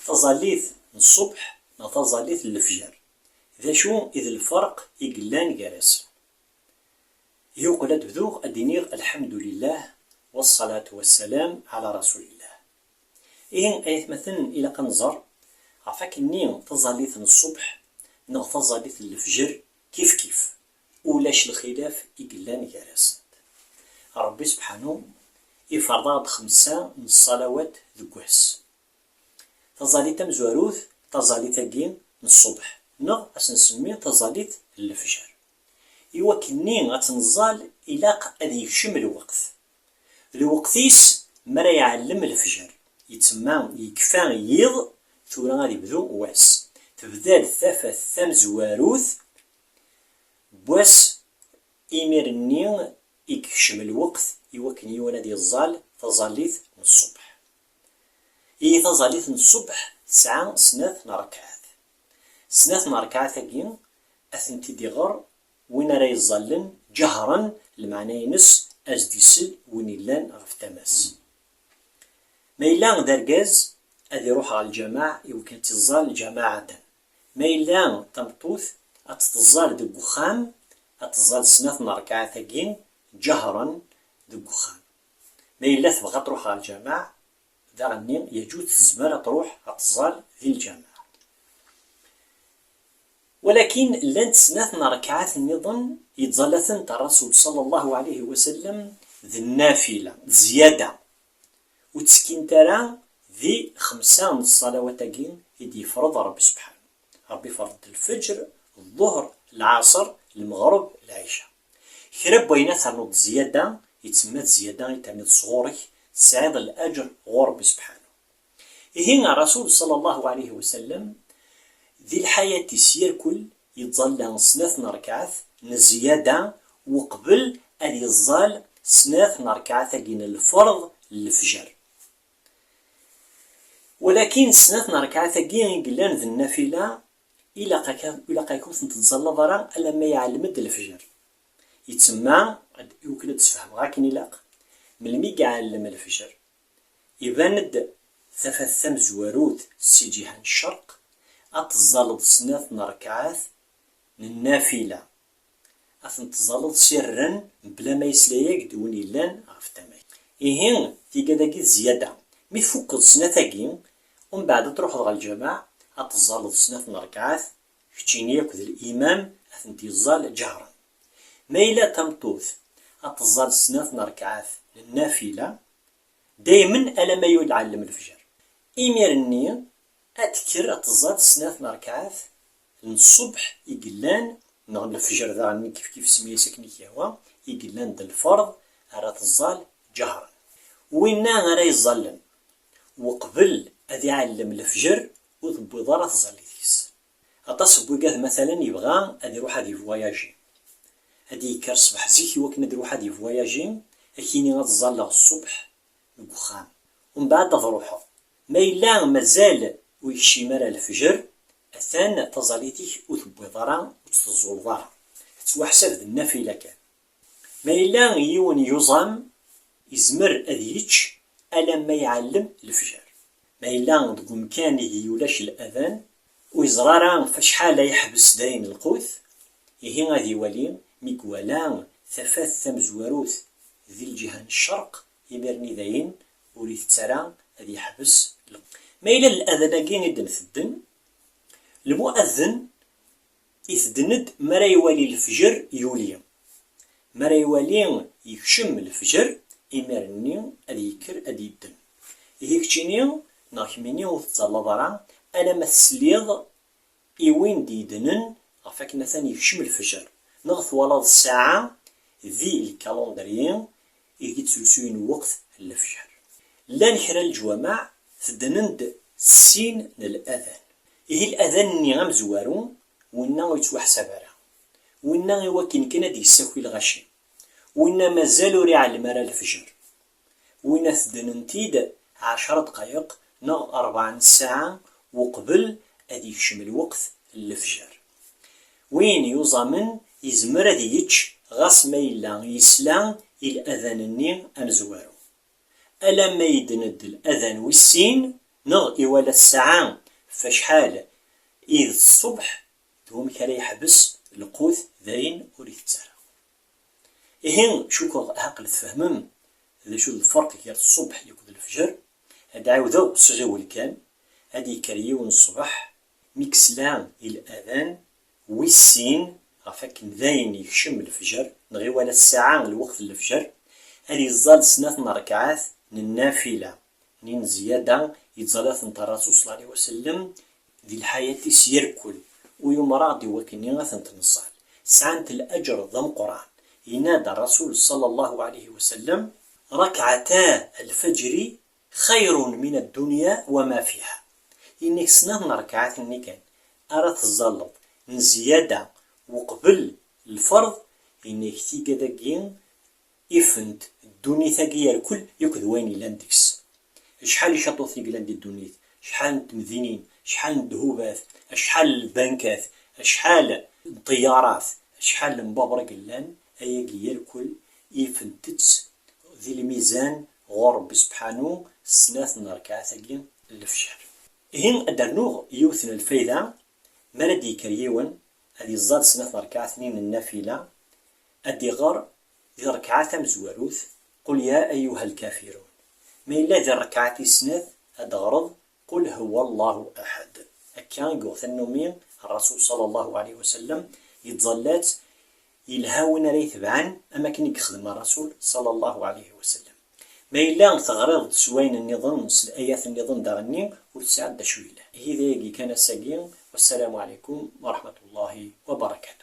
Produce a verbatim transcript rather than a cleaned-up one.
Taẓallit n ṣṣbeḥ neɣ taẓallit n lefjer, d acu i d lferq i yellan gar-asen? Yuqel ad bduɣ ad d-iniɣ lḥemdulillah, wassalatu wassalam ɛala rasulillah. Ihi ay atmaten, ilaq ad nẓer ɣef akkenni taẓallit n ṣṣbeḥ neɣ taẓallit n lefjer kif kif, ulac lxilaf i yellan gar-asent. Ṛebbi sebḥanu iferḍ-aɣ-d xemsa n ṣṣalawat deg wass. Taẓallit tamezwarut, taẓallit-agi n ṣṣbeḥ, neɣ ad s-nsemmi taẓallit n lefjer. I wakkenni ad tt-nẓall, ilaq ad yekcem lweqt. Lweqt-is mi ara iɛellem lefjer, itsemma yekfa yiḍ, tura ad ibdu wass. Tebda-d tafat tamezwarut n wass, imir-nni i yekcem lweqt i wakken yiwen ad iẓẓal taẓallit n ṣṣbeḥ. Ihi taẓallit n ṣṣbeḥ tesɛa snat n ṛekɛat. Snat n ṛekɛat-agi ad tent-id-iɣer win ara iẓẓallen ǧehṛen, lmeɛna-ines ad s-d-isel win illan ɣef tama-s. Ma yella d argaz, ad iruḥ ɣer lǧameɛ i wakken ad tt-iẓẓal ǧamaɛatan. Ma yella d tameṭṭut, ad tt-teẓẓal deg uxxam, ad teẓẓal snat n ṛekɛat-agi ǧehṛen deg uxxam. Ma yella tebɣa ad truḥ ɣer lǧameɛ, daɣenni yaǧut tezmer ad truḥ ad teẓẓal di lǧameɛ. Walakin llant snat n ṛekɛat nniḍen yettẓalla-tent Ṛṛasul ṣalla Llahu ɛalayhi wa sallam d nnafila, d zzyada. Ur ttekkint ara di xemsa n ṣṣalawat-agi i d-yefreḍ Ṛebbi sebḥanu. Ṛebbi iferḍ-d lfeǧr, ḍḍuhr, lɛaṣer, lmeɣreb, lɛica. Kra n wayen ad ternuḍ zzyada, itsemma d zzyada i terniḍ sɣur-k, tesɛiḍ laǧer ɣur Ṛebbi sebḥanu. Ihi Ṛṛasul ṣalla Llahu ɛalayhi wa sallam, di lḥayat-is irkul yettẓalla snat n ṛekɛat n zzyada uqbel ad iẓẓal snat n ṛekɛat-agi n lferḍ n lefjer. Walakin snat n ṛekɛat-agi i yellan d nnafila, ilaq-ak, ilaq-ak ur tent-tettẓallaḍ ara alamma iɛellem-d lefjer. Itsemma, ad, iwakken ad d-sfehmeɣ akken ilaq, melmi i iɛellem lefjer, iban-d tafat tamezwarut si lǧiha n ccerq, ad teẓẓaleḍ snat n ṛekɛat n nnafila. Ad tent-teẓẓaleḍ sirren, mebla ma yesla-yak-d win yellan ɣef tama-k. Ihi, tigad-agi d zzyada. Mi tfukkeḍ snat-agi, umbeɛd ad truḥeḍ ɣer lǧameɛ, ad teẓẓaleḍ snat n ṛekɛat, keččini akked limam ad tent-yeẓẓal ǧehṛen. Ma yella d tameṭṭut, ad teẓẓal snat n ṛekɛat n nnafila, daymen alamma yuɣal iɛellem lefjer. Imir-nni, ad tekker ad teẓẓal snat n ṛekɛat n ṣṣbeḥ i yellan, neɣ n lefjer daɣen, kif kif semmi-as akken i k-yehwa, i yellan d lferḍ, ara teẓẓal ǧehṛen. Winna ara iẓẓallen uqbel ad iɛellem lefjer, ur tewwiḍ ara tẓallit-is. Aṭas n wigad, matalan, yebɣa ad iruḥ ad ivoyaji. Ad d-yekker ṣṣbeḥ zik i wakken ad iruḥ ad ivoyaji, ad k-yini ad ẓẓalleɣ ṣṣbeḥ deg uxxam. Umbeɛd ad ruḥeɣ. Ma yella mazal ur yekcim ara lefjer, atan taẓallit-ik ur tewwiḍ ara, ur tt-teẓẓuleḍ ara. Tettwaḥsab d nnafila kan. Ma yella yiwen yuẓam, izmer ad yečč alamma iɛellem lefjer. Ma yella deg umkan ideg ulac ladan, ur yeẓri ara ɣef acḥal ay yeḥbes dayen lqut, ihi ad iwali, mi iwala tafat tamezwarut di lǧiha n ccerq, imir-nni dayen ur itett ara, ad yeḥbes lqut. Ma yella ladan-agi i d-ntedden, lmuaden itedden-d mi ara iwali lefjer yuli. Mi ara iwali yekcem lefjer, imir-nni ad yekker ad yedden. Ihi keččini neɣ kemmini ur tettẓallaḍ ara alamma tesliḍ i win d-yeddnen ɣef wakken atan yekcem lefjer, neɣ twalaḍ ssaɛa di lkalandri ideg i d-srusuyen lweqt n lefjer. Llan kra n leǧwameɛ teddnen-d sin n ladan. Ihi ladan-nni amezwaru, winna ur yettwaḥsab ara. Winna i wakken kan ad d-yessaki lɣaci. Winna mazal ur iɛellem ara lefjer. Winna teddnen-t-id ɛecra dqayeq neɣ ṛebɛa n ssaɛa uqbel ad yekcem lweqt n lefjer. Win yuẓamen yezmer ad yečč ɣas ma yella yesla i ladan-nni amezwaru. Alamma yedden-d ladan wis sin, Neɣ iwala ssaɛa f acḥal i d ṣṣbeḥ, d wamek ara yeḥbes lqut, d ayen ur itett ara. Ihi, cukkeɣ ɛaqel tfehmem d acu d lferq gar ṣṣbeḥ akked lefjer. Ad ɛiwdeɣ s uɣiwel kan. Ad yekker yiwen ṣṣbeḥ, mi yesla i ladan, wis sin, ɣef akken dayen yekcem lefjer, neɣ iwala ssaɛa n lweqt n lefjer, ad iẓẓal snat n rrekɛat n nnafila, n ziyada, yettẓalla-tent Ṛṛasul ṣalla Llahu ɛalayhi wa sallam di lḥayat-is irkul, u yumeṛ-aɣ-d i wakken ad tent-nẓall. Sɛant laǧer d ameqqran. Yenna-d Ṛṛasul ṣalla Llahu ɛalayhi wa sallam: ركعتا الفجر خير من الدنيا وما فيها. Yenna-k snat n rrekɛat-nni kan ara teẓẓalleḍ n ziyada uqbel lferḍ, yenna-k tigad-agi ifent ddunit-agi irkul yakk d wayen yellan deg-s. Acḥal icaṭuten i yellan di ddunit, acḥal n temdinin, acḥal n ddhubat, acḥal n lbankat, acḥal n ṭeyyarat, acḥal n lbabur i yellan, ayagi irkul ifent-tt di lmizan ɣur Ṛebbi sebḥanu, snat n rrekɛat-agi n lefjer. Ihi, ad d-rnuɣ yiwet n lfayda: mi ara d-yekker yiwen ad iẓẓal snat n rrekɛat-nni n nnafila, ad d-iɣer di rrekɛa tamezwarut: قل يا أيها الكافرون. Ma yella di rrekɛa tis snat, ad d-teɣreḍ: قل هو الله أحد. Akka i yuɣ tannumi Ṛṛasul ṣalla Llahu ɛalayhi wa sallam, yettẓalla-tt. Yelha win ara itebɛen am akken i yexdem Ṛṛasul ṣalla Llahu ɛalayhi wa sallam. Ma yella teɣriḍ-d s wayen nniḍen, s layat nniḍen daɣenni, ur tesɛiḍ d acu yellan. Ihi d ayagi kan ass-agi, wassalamu ɛalaykum wa raḥmatullahi wa barakatuh.